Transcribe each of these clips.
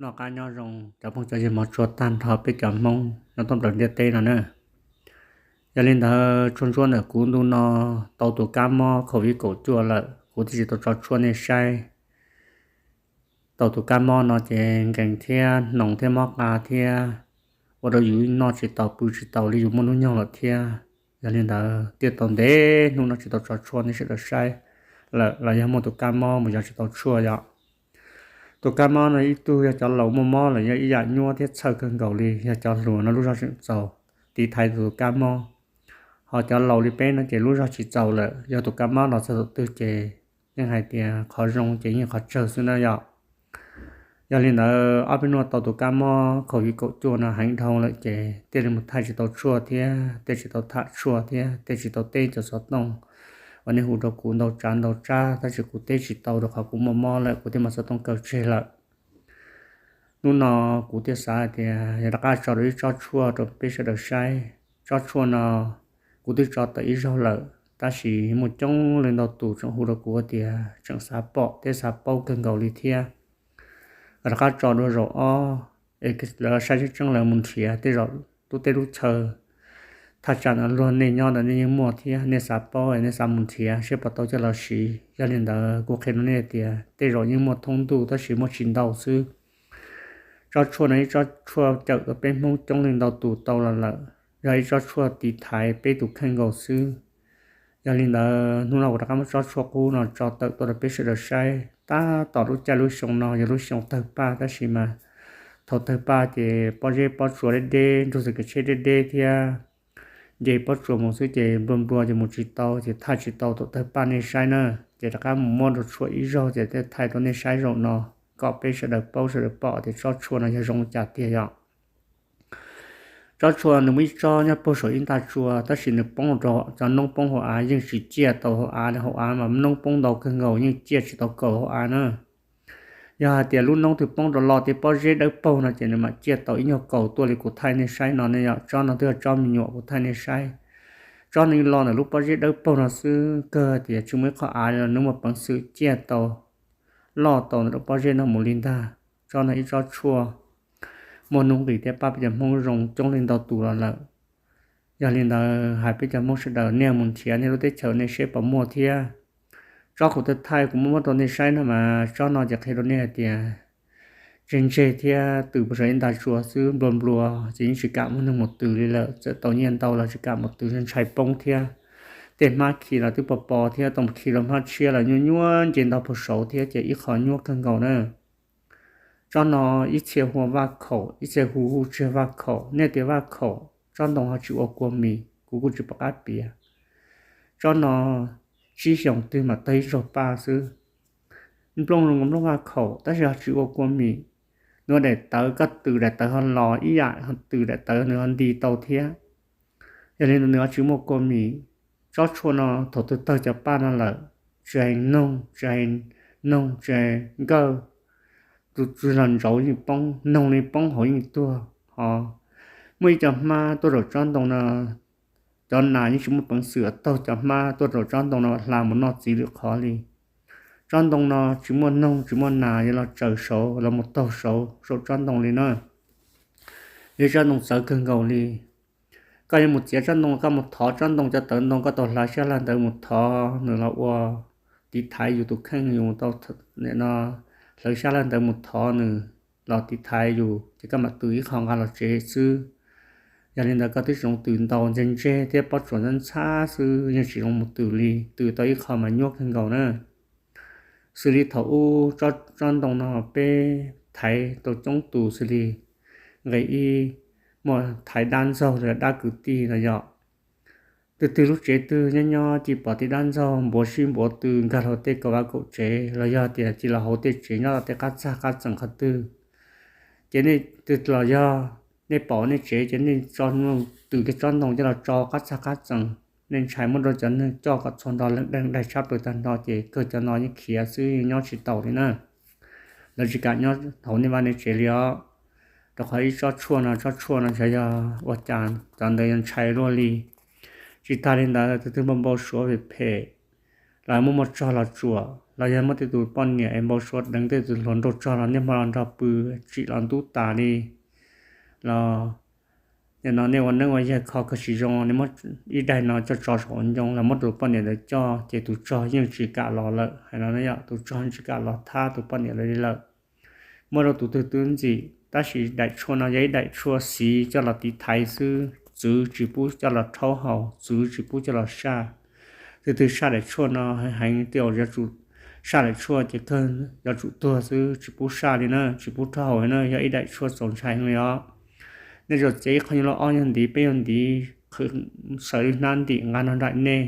Noj qab nyob zoo cov phooj cov ywg mog, tsuag tag nrho peb cov Hmoob nyob thoob plaws ntiaj teb no na. Yog li ntawd, tsuag ntsuab ntawm kuv ntu no tau tus kab mob COVID kaum cuaj lawm, kuv thiaj tsis tau tso tshuaj nej saib. Tau tus kab mob no ces nkees thiab hnoos thiab mob qa thiab ua rau yus noj tsis tau pw tsis tau li, yus muaj hnub nyoog lawm thiab. Yog li ntawd, thiaj tau ntev hnub no tsis tau tso tshuaj nej sawv daws saib lawm, los yog muaj tus kab mob mus yos tsis tau tshuaj yom. Tus kab mob no ib tug yog cov laus muaj mob lawm yog ib yam nyuaj thiab txhawj kawg nkaus li, yog cov hluas no lub zog tseem txaus tiv thaiv tus kab mob. Ho cov laus li peb no ces lub zog tsis txaus lawm, yog tus kab mob los txog thaum twg ces yeej hais tias qhov zoo ces yeej qhov tsawg xwb na yom. Yog li ntawd, ob peb hnub no tau tus kab mob COVID kaum cuaj no heev dhau lawm ces thiaj li mus thaij tsis tau tshuaj thiab, thiaj tsis tau tham tshuaj thiab, thiaj tsis tau teb cov xov tooj uas nej hu rau kuv ntau tsav ntau tsab, tab sis kuv teb tsis tau rau qhov kuv muaj mob lawm, kuv thiaj muab xov tooj kaw tseg lawm. Hnub no kuv thiaj xav hais tias yog rov qab tso rau ib tsob tshuaj rau peb sawv daws saib. Tsob tshuaj no kuv twb tso tawm ib zaug lawm, tab sis muaj coob leej ntau tus tseem hu rau kuv tias tseem xav pom thiab xav paub kawg nkaus li thiab. Rov qab tso dua zaum ob, es lawv saib tseeb tseeb lawv mus nrhiav tej zaum lub teb lub chaw thaj tsam no luag nej nyob ntawd nej yeej muaj thiab, nej xav paub nej xav mus nrhiav seb puas tau coj los siv. Yog li ntawd, kuv qhia rau nej tias tej zaum yeej muaj thoob ntuj tab sis muaj tsis ntau xwb. Tsob tshuaj no ib tsob tshuaj cawm rau peb Hmoob coob leej ntau tus tau los lawm, yog ib tsob tshuaj tiv thaiv peb tus kheej nkaus xwb. Yog li ntawd, hnub no kuv rov qab muab tsob tshuaj qub no tso tawm tuaj rau peb sawv daws saib. Tab tom lub caij lub xyoo no yog lub xyoo tawg paj, tab sis mas thaum tawg paj ces pob zeb pob tsuas deb deb, nrug xwm kev tsheb deb deb thiab, nce pob tsuas mus xwb ces nplua nplua ces mus tsis tau, ces thaij tsis tau thaum tawg paj nej saib na. Ces rov qab mus muab rau tshuaj ib zaug ces thiaj thaij rau nej saib zaum no, kom peb sawv daws paub sawv daws pom tias tsob tshuaj no yog zoo li cas tiag yom. Tsob tshuaj nws muaj ib tsob nyob puag saum ib ntaj tsua, tab sis nws poob rau cov noob poob hauv av, yeej tsis ciaj tau hauv av, hauv av mas noob poob ntau kawg nkaus, yeej ciaj tsis tau kaus hauv av na. Yog hais tias lub noob twg poob rau loj thiab pob zeb dawb paug no ces nws mam ciaj tau ib nyuag kaus tuaj li kuv thaij nej saib no ne yom. Tsob no twb yog tsob me nyuam kuv thaij nej saib. Tsob no yeej los ntawm lub pob zeb dawb paug no xwb, kawg tias tsis muaj ib qho av li los nws muaj peev xwm ciaj tau, loj tau ntawm lub pob zeb no mus li ntag. Tsob no ib tsob tshuaj muaj nuj nqis thiab pab peb cov Hmoob zoo coob leej ntau tus los lawm. Yog li ntawd, hais peb cov Hmoob sawv daws nej mus nrhiav nej lub teb chaws nej seb puas muaj thiab. Tsob kuv thaij thaij kuv muab muab rau nej saib no mas tsob no ces qhia rau nej hais tias ntseg ntseg thiab tws puag saum ib ntaj tsua xwb, nplua nplua ces yeej tsis kam muaj neeg mus tws li lawm. Txawm tau nyiaj ntau los tsis kam mus tws, ntshai poob thiab. Tej hmab khi los twb pos pos thiab, tau mus khi rau hmab tshiab los nyuaj nyuaj nce ntau puag saud thiab, ces ib qho nyuaj kawg nkaus na. Tsob no ib txhia hu ua vaj khaum, ib txhia hu hu tseg vaj khaum. Nej tias vaj khaum, tsob ntoo ho tsis ua kua mis, kuv kuj tsis pom qab piav. Tsob no tsib xyoos twg mam tawg ib zaug paj xwb. Nplooj zoo nkaus nplooj vaj khaum tab sis ho tsis ua kua mis. Nws ua daim tawv, koj tws daim tawv ho los ib yam, ho tws daim tawv nws ho nti tau thiab. Yog li ntawd nws ho tsis muaj kua mis. Tsob tshuaj no thaum twg tawg cov paj no lawm, tsis hais noog, tsis hais noog, tsis hais nkawj, tus tsis los ntsauv yeej poob, noog li poob hauv yeej tuag. Ho muaj ib co hmab tuaj zaum tsob ntoo no, cov nas yeej tsis muaj peev xwm taug cov hmab tuaj zaum tsob ntoo no hla mus noj txiv lwm qhov li. Tsob ntoo no tsis muaj noog tsis muaj nas yuav los tsaws saud los mus taug saud saum tsob ntoo li na. Yog tsob ntoo txawv kawg nkaus li. Koj yuav mus txiav tsob ntoo, koj mus thov tsob ntoo cov tawv ntoo, koj tau hlawv sab laj ntawd mus thov nws los ua tiv thaiv yus tus kheej, yus tau nim no hlawv sab laj ntawd mus thov nws los tiv thaiv yus, ces koj mam tws ib qho nqa los tsev xwb. Yog li ntawd koj twb tsis zoo tws ntau, ntseg ntseg thiab pob tsuas ntxhab ntxhab xwb, yeej tsis zoo mus tws li, tws tau ib qho mas nyuaj kawg nkaus na. Xws li thaum ub tsob ntoo no peb thaiv tau coob tus xws li nqe ib, muaj thaiv dab ntxaug los yog dab kwv tij no yom. Twg twg lub tsev twg nyob nyob cia pom tej dab ntxaug npuav sib npuav tw nkag hlo tej kaum vaj kaum tsev los yog tias cia los hauv tej tsev nyob tej qab txag qab txeem qhov twg. Ces nej twg los yog nej pom nej tsev ces nej tso tws tej tsob ntoo coj los tso qab txag qab txeem, nej ntshai muab rau cov neeg coj kom txhua nrho leej daig tshab plaws tag nrho ces kawg cov no yeej khiav xwb, yeej nyob tsis taus li na. Lawv tsis kam nyob hauv nej vaj nej tsev li os. Rau qhov ib tsob tshuaj no, tsob tshuaj no xyov yog ua cas cov ntawd yuav ntshai luaj li. Tsis tas li ntawd, tus twg npau npau suav phem phem, lawv muaj muaj tsog los tsuam, los yog muab tej tus poj niam es npau suav deev tej tus hluas nraug tsog los niaj hmo los nrog pw tsim los ntub tas li los nim no nej ua neeb ua yaig kho kawg tsis zoo, nej muab ib daim no coj tso saum ncoo los muab tus poj niam ntawd coj ces tus tsog yeej tsis kam los lawm. Hais no yog tus tsog yeej tsis kam los thab tus poj niam lawm li lawm. Muaj rau tus twg twb ntxim, tab sis daim tshuaj no yog ib daim tshuaj xiv coj los tiv thaiv xwb, txwv tsis pub coj los rhaub haus, txwv tsis pub coj los saj. Tus twg saj daim tshuaj no heev heev tej zaum yuav tsum, saj daim tshuaj ces kawg yuav tsum tuag xwb, tsis pub saj li na, tsis pub rhaub haus li na, yog ib daim tshuaj txaus ntshai heev li os. Nej tsuas txiav ib qho nyuag loj ob nyuag ntiv peb nyuag ntiv, sawv hnab ntim nqa nrog nraim nej.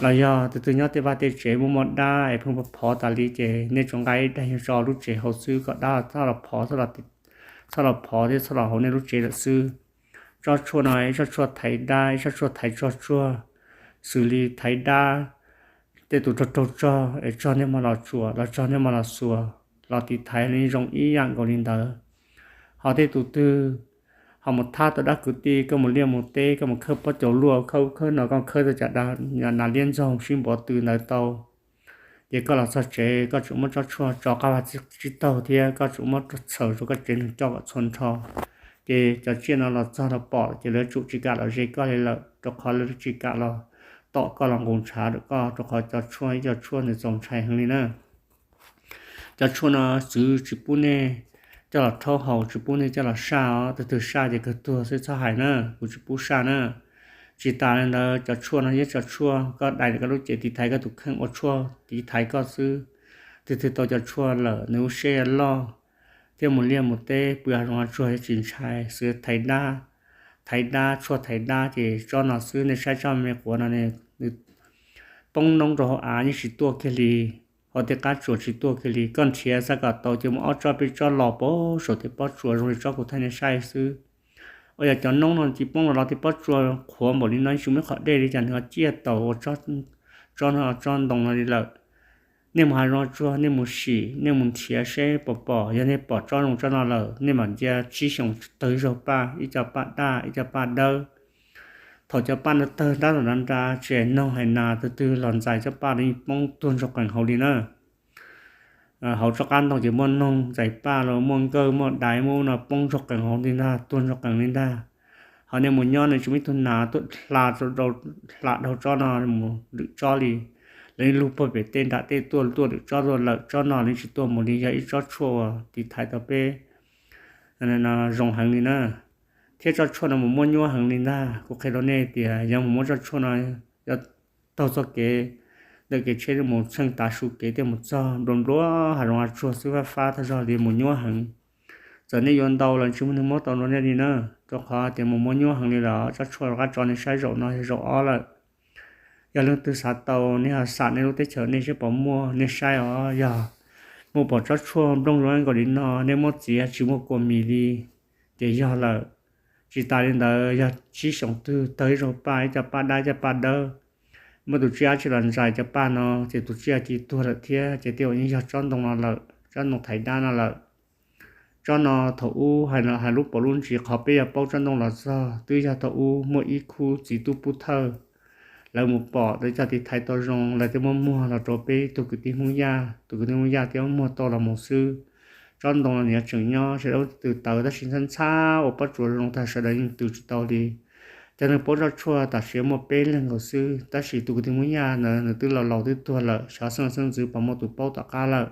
Los yog tus twg nyob tej vaj tej tsev muaj muaj dab es pheej phov tas li ces nej tsuas nqa ib daim nyuag tso lub tsev hauv xwb kom dab txhob los phov, txhob los phov thiab txhob los hauv nej lub tsev lawm xwb. Tsob tshuaj no ib tsob tshuaj thaiv dab, ib tsob tshuaj thaiv tsog tsuag, xws li thaiv dab tej tus raug raug tsog es tsog niaj hmo los tsuam los tsog niaj hmo los xuas los tiv thaiv li zoo ib yam nkaus li ntawd. Ho tej tus twg ho mus thab tau dab kwv tij, koj mus liaj mus teb, koj mus khawb pob caus luaj, khawb ub khawb no, koj khawb tau cas nas liab ntxoog sib npuav tw ntawd tau, ces koj los txog tsev koj tsuas muab tsob tshuaj tso qab vaj tsib taug thiab koj tsuas muab txhaws rau koj tsev neeg coj kom txhua nrho. Ces cov tsiaj no los txog los pom ces lawv tsum tsis kam los ze koj li lawm, rau qhov lawv tsis kam los tom koj los nqus ntshav rau koj, rau qhov cov tshuaj ib co tshuaj nws txaus ntshai heev li na. Cov tshuaj no txwv tsis pub nej coj los rhaub haus, tsis pub nej coj los saj os. Tus twg saj ces kawg tuag xwb, txhob hais na, kuv tsis pub saj na. Tsis tas li ntawd, cov tshuaj no yog cov tshuaj koj dai koj lub cev tiv thaiv koj tus kheej, ua tshuaj tiv thaiv koj xwb. Tus twg tau cov tshuaj lawm nws lub siab yuav loj thiab mus liaj mus teb pw hav zoov hav tsuag yuav tsis ntshai. Xwb thaiv dab, thaiv dab, tshuaj thaiv dab ces tsob no xwb. Nej saib tsob me quav no, nws poob noob rau hauv av yeej tsis tuaj kiag li, hauv tej qab tsuas tsis tuaj kiag li. Koj nrhiav xav kom tau ces muaj ob tsob peb tsob los pem saum tej pob tsuas zoo li tsob kuv thaij nej saib xwb. Ua yog cov noob no tsis poob los los tej pob tsuas qhuav npaum li no tsis muaj ib qho dej li cas nws ho ciaj tau ua tsob no tsob ntoo no li lawm. Nej mus hav zoov tsuag nej mus sim, nej mus nrhiav seb puas pom. Yog nej pom tsob zoo tsob no lawm nej mam ntsia tsib xyoos tawg ib zaug paj, ib co paj daj ib co paj dawb. Thaum cov paj no tawg ntab tom nrad nrad tsis hais noog hais nas, tus twg los ntxais cov paj no yeej poob tuag ntsoog qees hauv li na. Hauv tsob qab ntoo ces muaj noog ntxais paj los muaj nkawj muaj dais muaj ub no poob ntsoog qees hauv li ntag, tuag ntsoog qees li ntag. Ho nej mus nyob nej tsis muaj ib tug nas tuaj hla, hla dhau tsob no mus lwm tsob li. Lawv yeej lug puag pem tej nram tej tuaj tuaj lwm tsob tuaj lawm, tsob no yeej tsis tuaj mus li, yog ib tsob tshuaj uas tiv thaiv tau peb zoo heev li na. Thiab tsob tshuaj no mus muab nyuab heev li ntag. Kuv qhia rau nej tias yog mus muab tsob tshuaj no, yog taug txoj kev ntawm kev tsheb mus tsheej tav su kev thiaj mus txog, nplua nplua hav zoov hav tsuag xwb, fab fab tag zog li, mus nyuab heev. Txawm nej yuav ntau los tsis muaj neeg muab tau rau nej li na, rau qhov tias mus muab nyuab heev li lawm. Tsob tshuaj rov qab tso nej saib zaum no yog zaum ob lawm. Yog leej twg xav tau nej ho xam nej lub teb chaws nej seb puas muaj, nej saib os, yog muaj pom tsob tshuaj nplooj zoo nkaus li no nej muab txiav tsis muaj kua mis li ces yog lawm. Tsis tas li ntawd, yog tsib xyoos twg tawg ib zaug paj, ib co paj dab ib co paj dawb, muaj tus tsiaj dab tsi los ntxais cov paj no ces tus tsiaj cia li tuag lawm thiab, ces tej zaum yeej yog tsob ntoo no lawm, tsob ntoo thaiv dab no lawm. Tsob no thaum ub hais lub paus lub ntsis qhov peb yuav paub tsob ntoo los txog twb yog thaum ub muaj ib khub txiv tub pub thawj, lawv mus pom lawv cog tiv thaiv tau zoo, lawv thiaj muab muag los rau peb tug kwv tij Hmoob Yaj, tus kwv tij Hmoob Yaj thiaj muab muag tau los mus xwb. Tsob ntoo no nws yuav tseem nyob, sawv daws twb tawv tab sis ntxhab ntxhab ua pob tsuas zoo tag sawv daws yeej tw tsis tau li. Cov neeg paub tsob tshuaj tam sim muaj peb leeg nkaus xwb, tab sis tus kwv tij Hmoob Yaj ntawd nws twb laus laus twb tuag lawm, xyov xeeb xeeb ntxwv puas muaj tus paub tom qab lawm.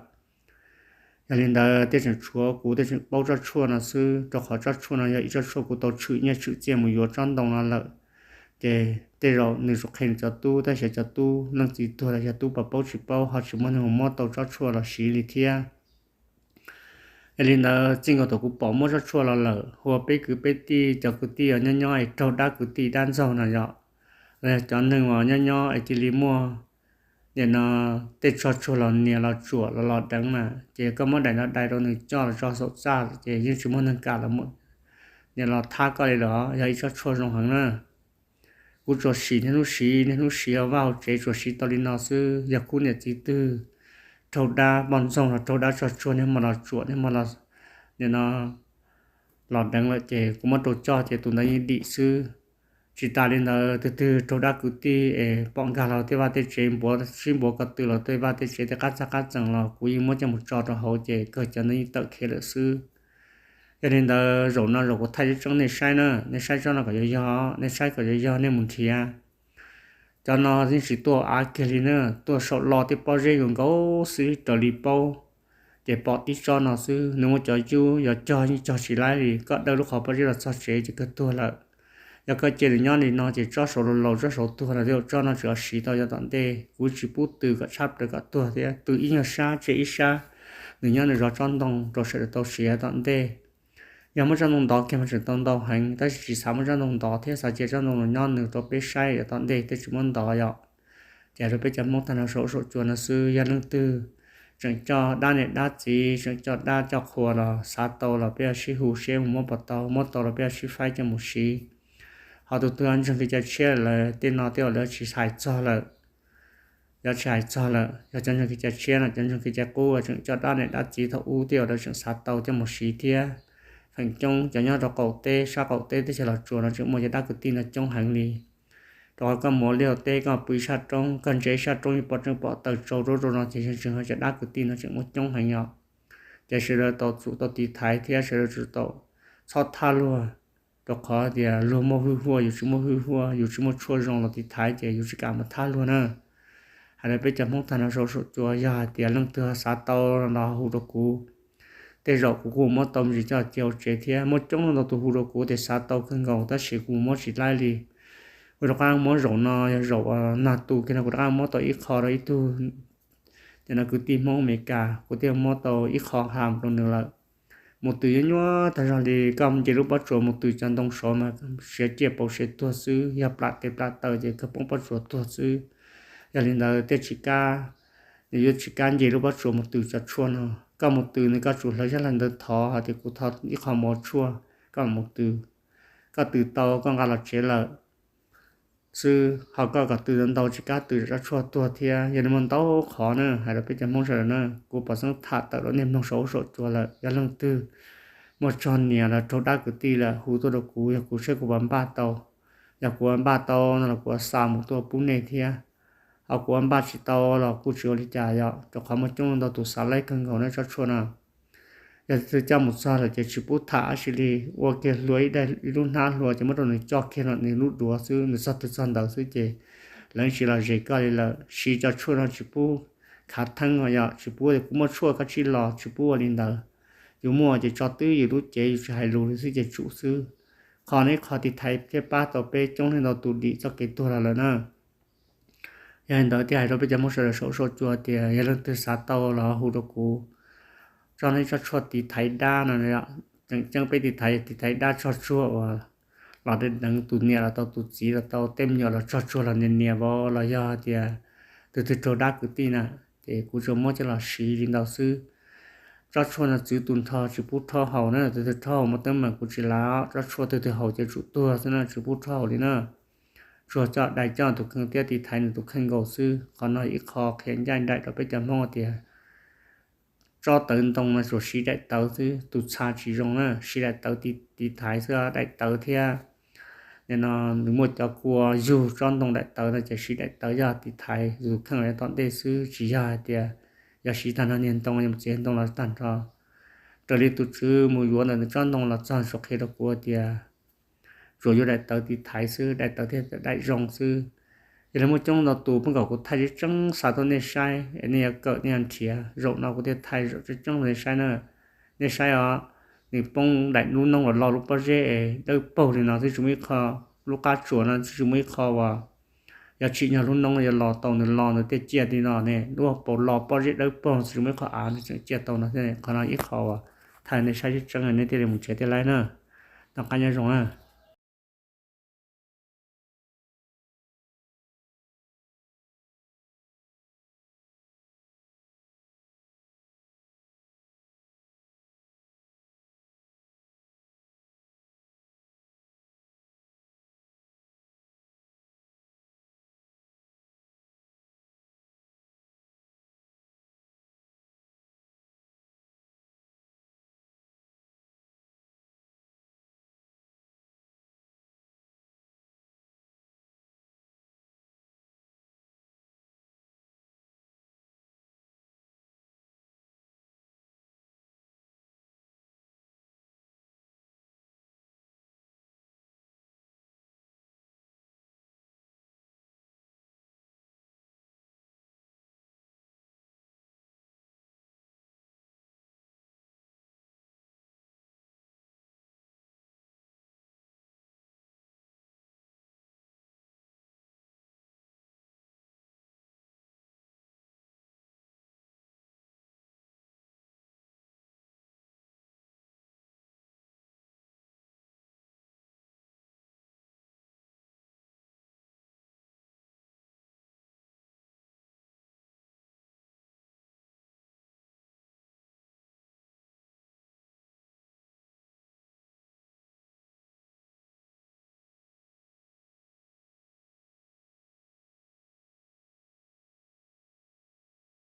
Yog li ntawd tej tseem tshuav kuv tej tseem paub tsob tshuaj no xwb, rau qhov tsob tshuaj no yog ib tsob tshuaj kuv tau tshwm nyiaj tshwm txiaj mus yuav tsob ntoo no lawm. Ces tej zaum nws tsuas qhia nws cov tub, tab sis cov tub leej txiv tuag lawm, yog tub puas paub tsis paub, ho tsis muaj neeg mus muab tau tsob tshuaj los siv li thiab. Yog li ntawd txij nkaus thaum kuv pom muab tsob tshuaj los lawm, hu ua peb kwv peb tij, cov kwv tij uas nyob nyob es raug dab kwv tij dab ntxaug no yom, los yog cov neeg uas nyob nyob es cia li muaj nim no tej tsog tsuag los nias los tsuam los los deev na, ces koj muab daim no dai rau nws coj los tso saum txaj ces yeej tsis muaj neeg kam los nim los thab koj li los, yog ib tsob tshuaj zoo heev na. Kuv tsuas sim niaj hnub siv niaj hnub siv hauv vaj hauv tsev, tsuas siv tau li no xwb. Yog khub niam txiv twg raug dab poj ntxoog los raug dab tsog tsuag, niaj hmo los tsuam, niaj hmo los nim no los deev lawm ces kuv muab rau coj ces tus ntawd yeej dim xwb. Tsis tas li ntawd, tus twg raug dab kwv tij es pom nkag los tej vaj tej tsev, npuav sib npuav ko tw los tej vaj tej tsev tej qab txag qab txees los kuv yeej muab coj mus tso rau hauv ces kawg cov ntawd yeej tawm khiav lawm xwb. Yog li ntawd zaum no zaum kuv thaij tseeb tseeb nej saib na, nej saib tsob no kom yog yog, nej saib kom yog yog nej mus nrhiav. Cov no yeej tsis tuaj av kiag li na, tuaj saum lo tej pob zeb yuav nkaus xwb raws li paub. Ces pom tib tsob no xwb, nws muaj cov yub yog cog yeej cog tsis laib li, koj dawj lub qhov pob zeb los txog tsev ces kawg tuag lawm. Yog koj cia nws nyob li no ces tsob saud laus laus tsob saud tuag lawm thiab, tsob no tseem siv tau yav tom ntej. Kuv tsis pub tws kom tshab plaws kom tuag thiab, tws ib nyuag sab tseg ib sab, nws nyob nws zov tsob ntoo rau sawv daws tau siav yav tom ntej. Yog muab tsob ntoo ntov kiag mas tseem tau ntau heev, tab sis tsis xav muab tsob ntoo ntov thiab xav cia tsob ntoo los nyob nws rau peb saib yav tom ntej tej tsis muab ntov yom. Ces rau peb cov Hmoob tag nrho saum ub saum cua no xwb, yog leej twg tseem coj dab niam dab txiv, tseem coj dab coj qhua los xav tau los peb yuav sib hu seb mus muab puas tau, muab tau los peb yuav sib faib coj mus siv. Ho tus twg ntseeg kev cai tshiab lawm tej no tej uas lawv tsis hais txog lawm, yog tsis hais txog lawm, yog cov ntseeg kev cai tshiab no, cov ntseeg kev cai qub tseem coj dab niam dab txiv thaum ub tej uas lawv tseem xav tau coj mus siv thiab. Feem coob cov nyob rau qaum teb, sab qaum teb teb chaws Los Tsuas no tseem muaj cov dab kwv tij no coob heev li. Rau qhov koj mus ua liaj ua teb, koj pw ib sab roob, koj ntsia ib sab roob yeej pom tseeb pom taws tsau rau rau no ces yeej tseem yog cov dab kwv tij no tseem muaj coob heev yom. Ces sawv daws tau tsum tau tiv thaiv thiab sawv daws tsum tau txhob thab luag, rau qhov tias luag muaj hwj huaj yus tsis muaj hwj huaj, yus tsis muaj tshuaj zoo los tiv thaiv ces yus tsis kam mus thab luag na. Hais rau peb cov Hmoob tag nrho saum ub saum cua, yog hais tias leej twg xav tau los hu rau kuv. Tej zaum kuv kuj muab tau me ntsis coj cia hauv tsev thiab, muaj coob leej ntau tus hu rau kuv tias xav tau kawg nkaus tab sis kuv muab tsis laib li. Kuv rov qab muab zaum no yog zaum nag tu kiag no kuv rov qab muab tau ib qho rau ib tug, cov no kwv tij Hmoob Amelikas, kuv thiaj muab tau ib qho ha mus rau nws lawm. Mus twm nyuaj nyuaj tag zog li, koj nce lub pob tsuas mus twm cov ntoo saud mas siav ciaj paus siav tuag xwb, yog plam tes plam taw ces kawg poob pob tsuas tuag xwb. Yog li ntawd thiaj tsis kam, nws yuav tsis kam nce lub pob tsuas mus twm cov tshuaj no. Koj mus twm nws koj tsum hlawv xyab laug ntawd thov hais tias kuv thov ib qho mov tshuaj, koj mus twm. Koj twm tau koj nqa los tsev lawm xwb, ho koj kom twm ntau tsis kam twm tsob tshuaj tuag thiab. Yog li muaj ntau qhov na, hais rau peb cov Hmoob sawv daws na, kuv pom xeeb tham tawm rau nej mloog saum ub saum cua lawm. Yog leej twg muaj tsog niam los raug dab kwv tij lawm hu tuaj rau kuv, yog kuv saib kuv puas npaj tau. Yog kuv npaj tau no los kuv xa mus tuaj pub nej thiab. Ho kuv npaj tsis tau los kuj tsis ua li cas yom, rau qhov muaj coob leej ntau tus xav laib kawg nkaus na tsob tshuaj no. Yog tus twg coj mus txog lawm ces tsis pub tham dab tsi li, ua kiag hlua ib daim ib lub hnab hlua ces muab rau nws coj kiag no nws lub duav xwb, nws txog twg txog ntawd xwb ces lawv tsis los zes koj li lawm. Siv cov tshuaj no tsis pub khav theeb os yom, tsis pub tias kuv muaj tshuaj koj tsij los, tsis pub ua li ntawd. Yus muaj ces tso twb yus lub cev yus tsis hais lus li xwb ces tsum xwb. Qhov no ib qho tiv thaiv thiaj pab tau peb coob leej ntau tus dim txoj kev tuag los lawm na. Yog li ntawd thiaj hais rau peb cov Hmoob sawv daws saum ub saum cua tias yog leej twg xav tau los hu rau kuv. Tsob no ib tsob tshuaj tiv thaiv dab no, tseem ceeb peb tiv thaiv, tiv thaiv dab tsog tsuag uas los deev tus niam los tau tus txiv los tau tej me nyuam los tsog tsuag los nias nias vau los yog tias tus twg raug dab kwv tij na, ces kuv tsuas muab coj los siv li ntawd xwb. Tsob tshuaj no txwv tus nrho tsis pub rhaub haus na, tus twg rhaub haus muaj teeb meem kuv tsis lav, tsob tshuaj tus twg haus ces tsum tuag xwb na, tsis pub rhaub haus li na. Tsuas coj dai coj tus kheej thiab tiv thaiv nws tus kheej nkaus xwb. Qhov no ib qho qhia ncaj nraim rau peb cov Hmoob tias tsob tawv ntoo no tsuas siv daim tawv xwb, tus txha tsis zoo na, siv daim tawv tiv thaiv xwb, daim tawv thiab. Nim no nws muaj cov kua yug tsob ntoo daim tawv no ces siv daim tawv yog tiv thaiv tus kheej tom ntej xwb, tsis yog hais tias yog siv tag nrho niag ntoo, yog mus txiav ntoo los tag nrho. Raws li tus tswv mus yuav ntawm nws tsob ntoo los txog tsuas qhia rau kuv tias tsuas yuav daim tawv tiv thaiv xwb, daim tawv thiaj daim zoo xwb. Yog li muaj coob ntau tus pheej kom kuv thaij tseeb tseeb xa tuaj nej saib, nej yuav kawm nej yuav nrhiav, zaum no kuv thiaj thaij zaum tseeb tseeb rau nej saib na. Nej saib os, nws poob daim lub noob uas lo lub pob zeb es dawb paug li no xwb tsis muaj ib qho, lub qab tsuas no xwb tsis muaj ib qho uas yog tsim nyog lub noob yuav lo tau, nws lo nws tej ciaj li no ne, lub paus lo pob zeb dawb paug xwb tsis muaj ib qho av nws tseem ciaj tau no thiab. Qhov no ib qho uas thaij nej saib tseeb tseeb nej thiaj li mus nrhiav thiaj laib na. Noj qab nyob zoo na.